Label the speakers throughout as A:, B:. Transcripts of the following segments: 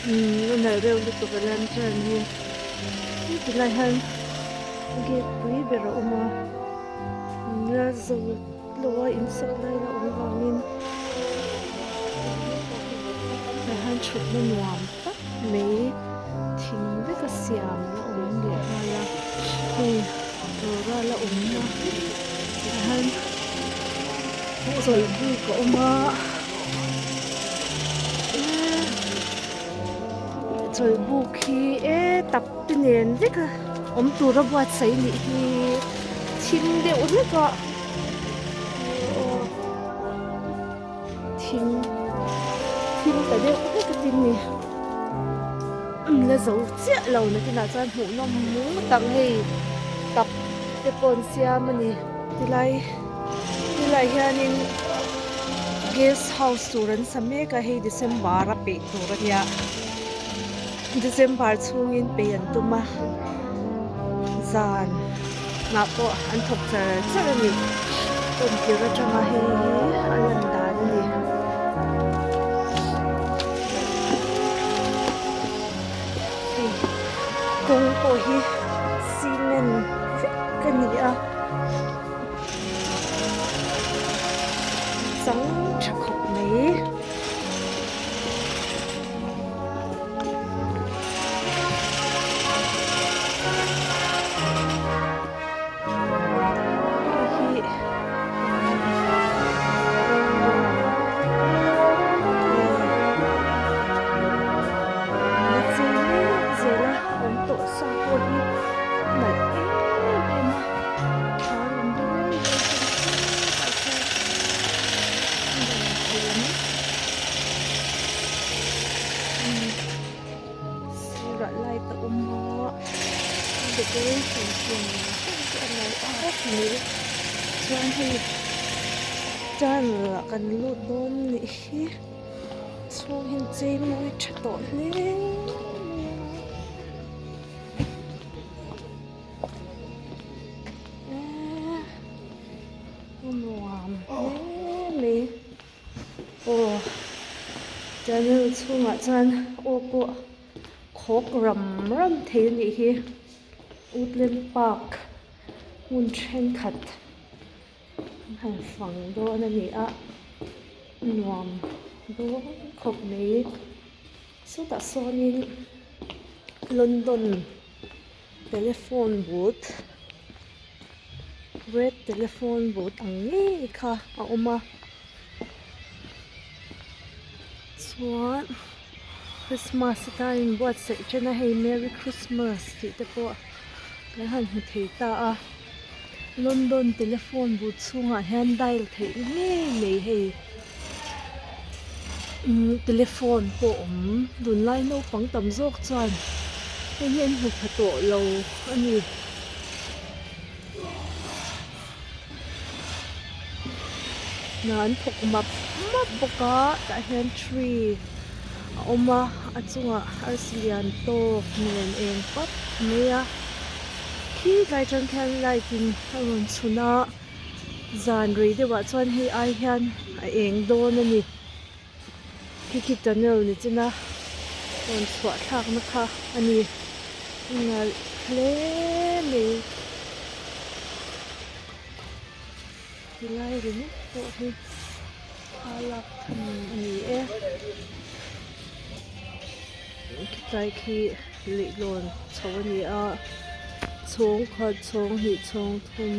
A: Umm a nalh reuh lutuk a lantern hi tilai hian gate pui ber a awm a la zo lo a in sak lai la awm vangin tah hian thutna nuam tak mai thing vek a siam la awm leh nghal a hei dawr a la awm a tah hian chawlh buk a awm a. Chawlhbuk hi e tap te nen vek a awm tura buatsaih nih hi thim deuh hlek a aw thim thim ta deuh hlek a tin ni la zo chiah lo nakinah chuan hmuhnawm ngawt ang hei tap te pawh an siam a ni tilai. Tilai hianin guest house tur an sa mek a hei December a peih tur a nia December chhungin peih an tum a zan ah pawh an thawk char char a ni tawntirh atanga hei hi a lan dan a ni. Hei kawng pawh hi cement vek a ni a. Chang tha khawp mai. Sirah light a awm a decoration siam ang deuh te a lo awm mai chuan hei tunnel ah kan lut dawn nih hi chhung hi an chei mawi tha tawh hle mai a. A nuam hle mai aw tunnel chhungah chuan aw pawh khawk ram ram thei a nih hi woodland park hmun thenkhat an han fang dawn a ni a nuam dawn khawp mai sawtah sawnin London telephone booth red telephone booth ang ngei kha a awm a chuan Christmas atan inbuatsaih ṭan a hei merry Christmas tih te pawh kan han hmu thei ta a London telephone booth chhungah hian dial theih ngei mai hei umm telephone pawh a awm tunlai naupang tam zawk chuan hei hi an hmu pha tawh lo a ni. Hna an thawk map map bawk a tah hian tree a awm a a chungah arsi lian tawk nen eng pap mai a khi tlai atang khian light in a rawn chhun a zan rei deuhah chuan hei ai hian a eng dawn a ni khi khi tunnel ni chin a rawn chhuah thlak na kha a ni nalh hle mai. Tilai ringawt pawh hi thla lak tham a ni e khilai khi leihlawn chho a ni a chhawng khat chhawng hnih chhawng thum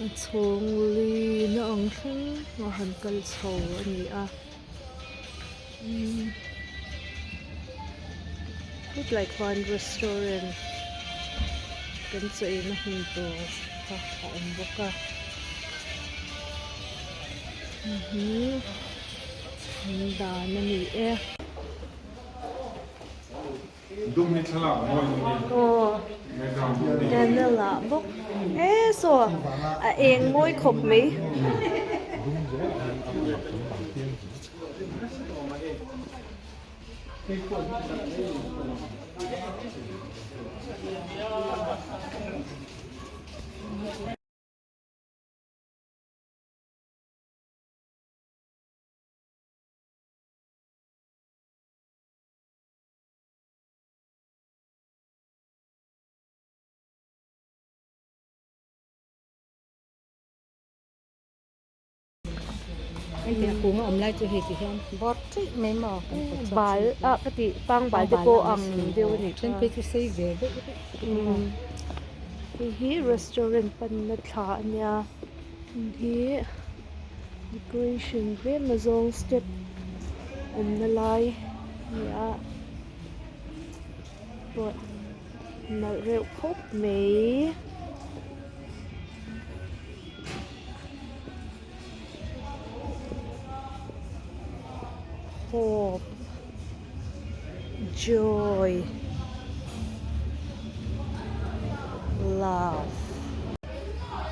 A: a chhawng li na ang thleng a han kal chho a ni a umm hetlai khuan restaurant kan chaw eina hmun tur kha a awm bawk a mhm an dan a ni e. Aw tunnel ah bawk e saw a eng mawi khawp mai. Bal ah ka tih pangbal te pawh ang deuh a nih kha. Hei hi restaurant panna thla a nia hei hi decoration tlem azawng step awmna lai a ni a pawh nalh reuh khawp mai. Hope joy love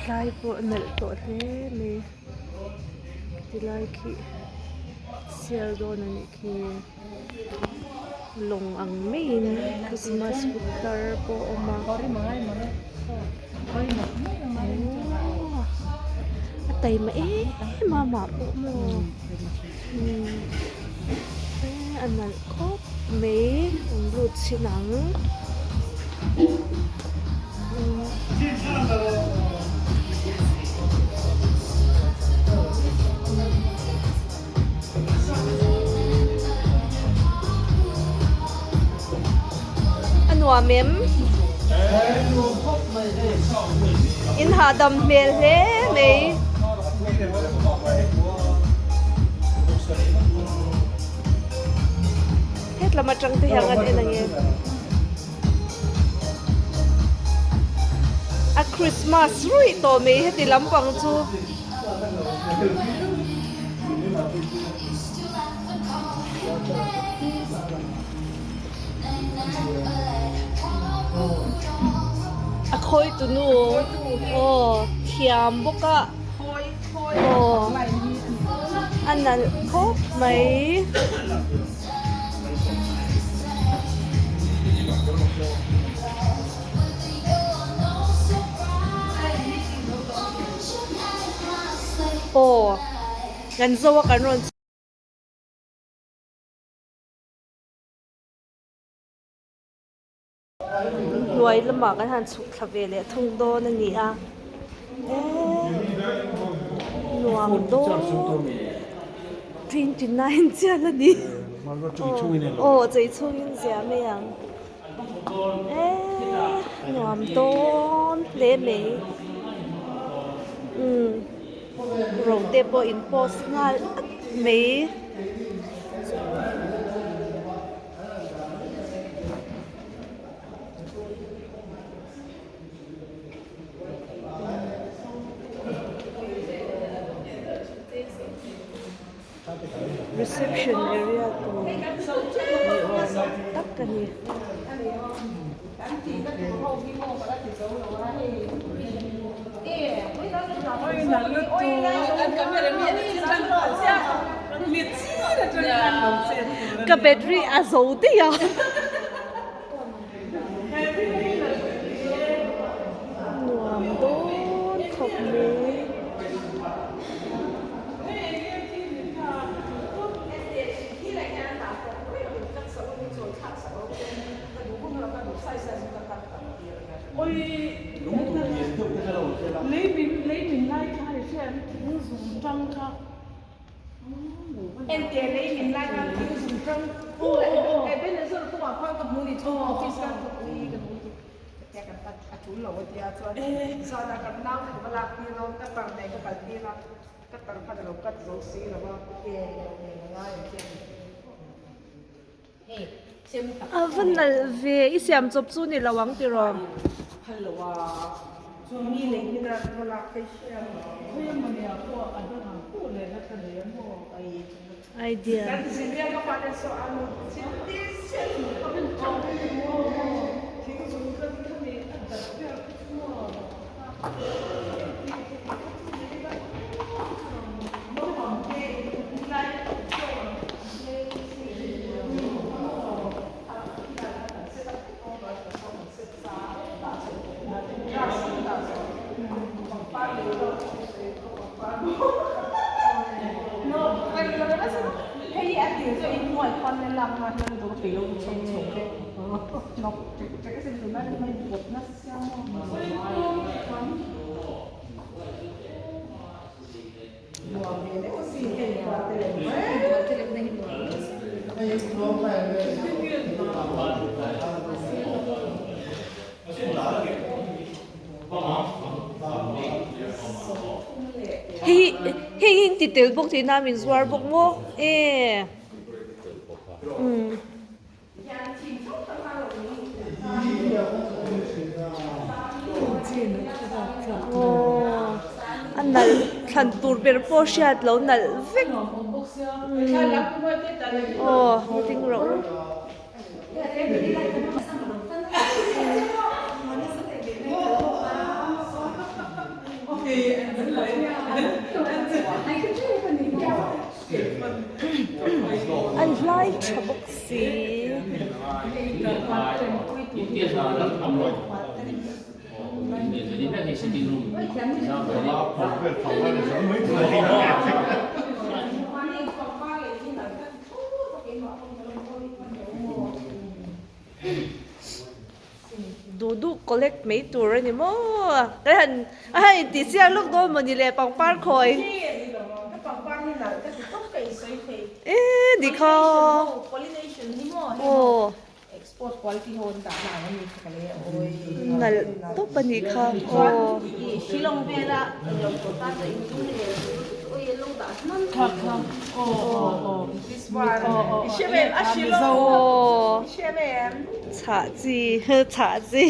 A: tlai pawh nalh tawh hle mai tilai khi sial dawn a nih khi lawng ang maiin christmas putar pawh a awm a a taima em a amah pawh maw a nalh khawp mai an lut chhin ang. A nuam em? In hahdam hmel hle mai. Hetlam atang te hian an en ange. A Christmas ruih tawh mai heti lampang chu. A khawi tu nu aw thiam bawk a aw a nalh khawp mai. Aw kan zo a kan rawn hnuai lamah kan han chhuk thla ve leh thung dawn a ni a eee nuam dawn 29 chiah a ni aw chei chhungin zia mai ang. Eee nuam dawn hle mai umm ro te pawh in post nghal at mai. Reception area tur ni awm tak a ni. Ka battery a zo daih a. Nuam dawn khawp mai. A va nalh ve i siam chawp chu ni lo ang tiraw. Idea. Hei hi hei hi in ti tel bawk tihna min zuar bawk maw e umm. Aw a nalh thlan tur ber pawh hriat lo nalh vek aw ding rawh u. An hlai tha bawk si. Duh duh collect mai tur a ni maw? Ka han a han intih chiang lawk dawn maw ni le pangpar khawi. E dikha aw nalh tawp a nih kha aw. Aw chhah chi chhah chi.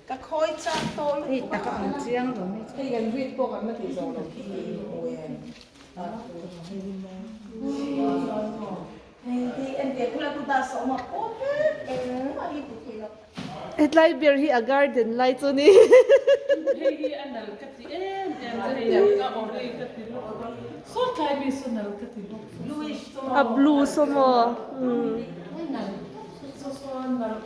B: Ka khawi chak tawh lutuk a. Hei chiang lo mai. Hei kan read pawh kan la tih zawh loh khi mawi em. Hei hi en teh kula ku dah sawm a pawh vek engmah hi hmu thei lo.
A: Hetlai ber hi a garden lai chu ni.
C: Hei hi a nalh ka ti em em a hei a ori ka ti lutuk a saw tlai mi saw nalh ka ti bawk.
A: A blue saw maw.
C: Saw saw nalh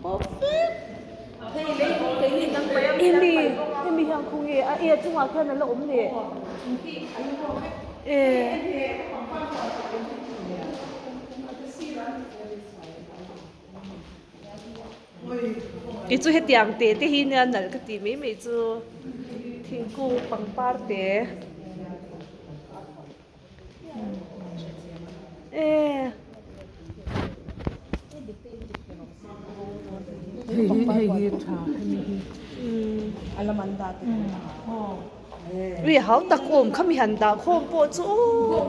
C: tawp.
A: Hemi hemi hian khawnge a e a chungah khian a la awm leh e. Kei chu hetiang te te hi nia nalh ka tih mai mai chu thingkung pangpar te e ui hau tak awm kha mi han dah khawm pawh chu aw.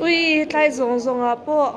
A: Ui hetlai zawng zawng ah pawh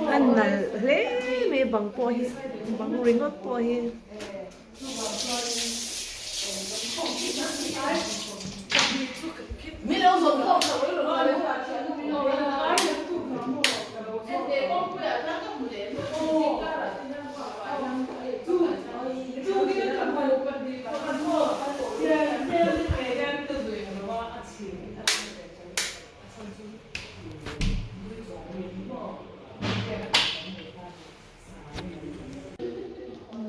A: A nalh hle mai bang pawh hi bang ringawt pawh hi.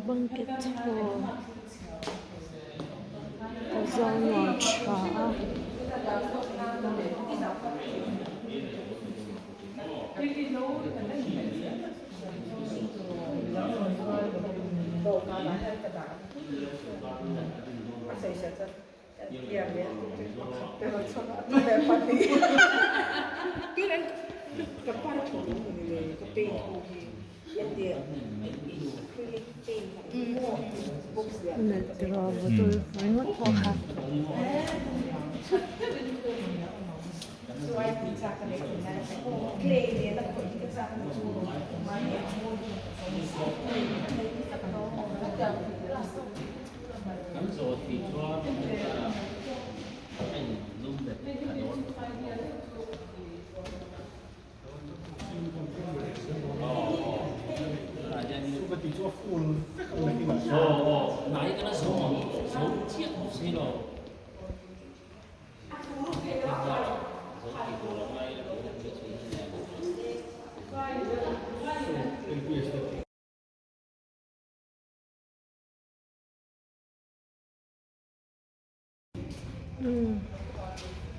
A: Banquet hall a zau nuam tha a. Nalh tiraw bottle ringawt pawh kha.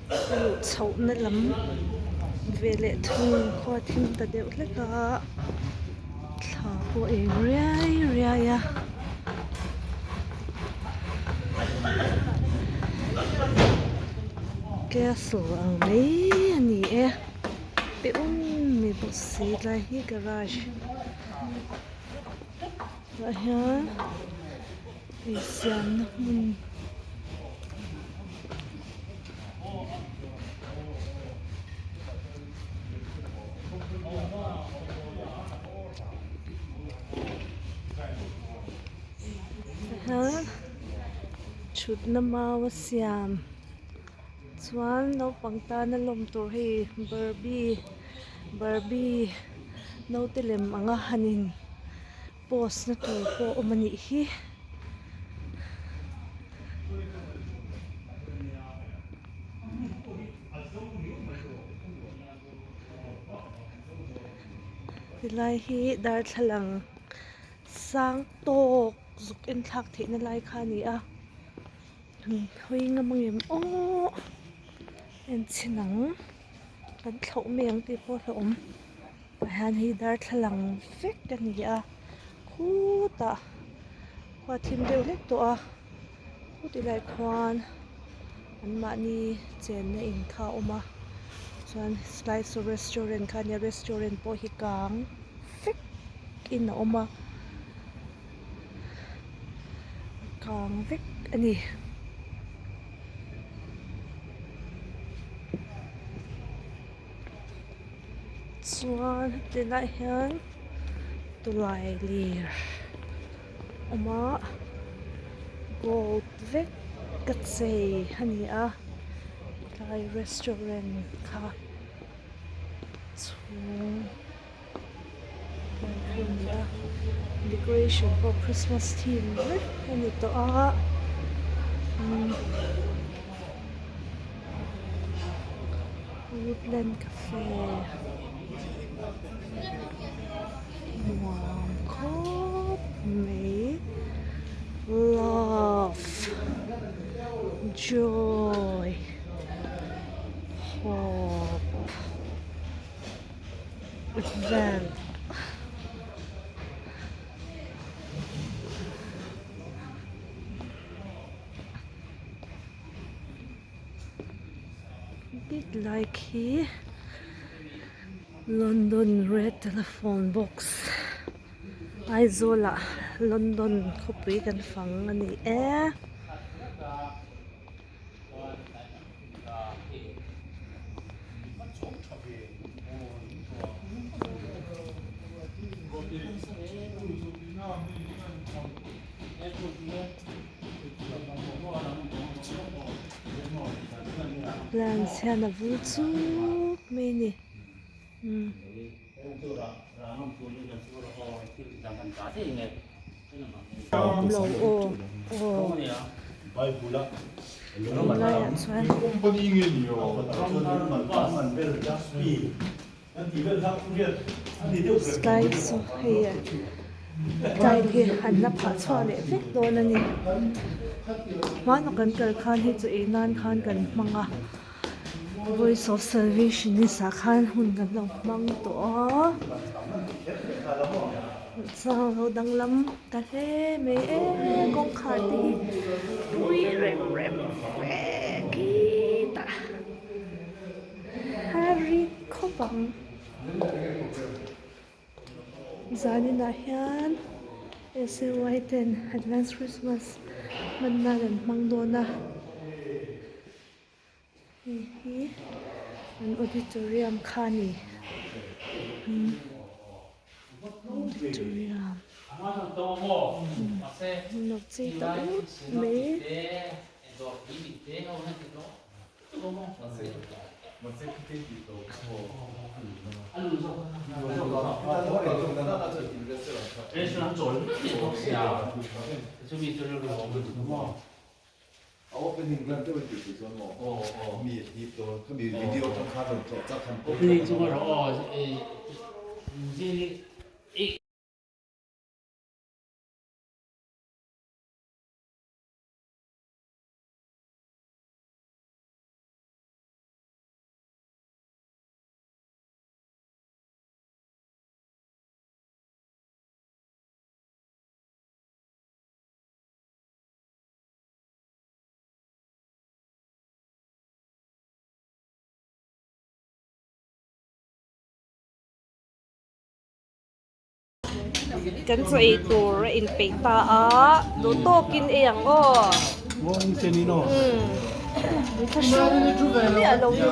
A: A luh chhohna lam ve leh thung khua thim ta deuh hlek a thla pawh eng riai riai a. Castle ang mai a ni e pe um mai bawk si tlai hi garage. Tah hian insiamna hmun tah hian thutna mau a siam chuan naupang tana lawm tur hei barbie barbie naute lem anga hanin post na tur pawh a awm a nih hi. Helai hi darthlalang sang tawk zuk en thlak theihna lai kha a ni a hawi ngam ang em aw en chhin ang kan thlauh mai ang tih pawh a hlauhawm. Tah hian hei darthlalang vek a ni a khutah khua thim deuh hlek tawh a khuti lai khuan an mahni chenna in kha a awm a chuan slice restaurant kha a nia restaurant pawh hi kang vek in a awm a kang vek a ni. Chuan heti laiah hian tawlailir a awm a gold vek a chei a ni a tlai restaurant kha chhung lai kha a ni a decoration pawh christmas theme vek a ni tawh a umm. Woodland cafe nuam khawp mai love joy hope vel. Ti lai khi London red telephone box Aizawl ah London khawpui kan fang a ni e. Plants hian a vul chuk mai a ni umm. Awm lo aw aw tunlaiah chuan sky chu hei tile hi an la phah chhuah leh vek dawn a ni hmanah kan kal khan hei chu ei nan khan kan hmang a voice of salvation ni sa khan hun kan lo hmang tawh a chuan lo danglam ta hle mai e kawngkhar te hi pui rem rem vek hi tah. A ri khawp ang. Zaninah hian SAY ten advance Christmas hman nan an hmang dawn a. Hei hi an auditorium kha a ni. Auditorium. Hmun lo chei ta ut mai. Kan chaw ei tur a inpeih ta a, duh tawkin ei ang aw. Thlahrung miah lo hi.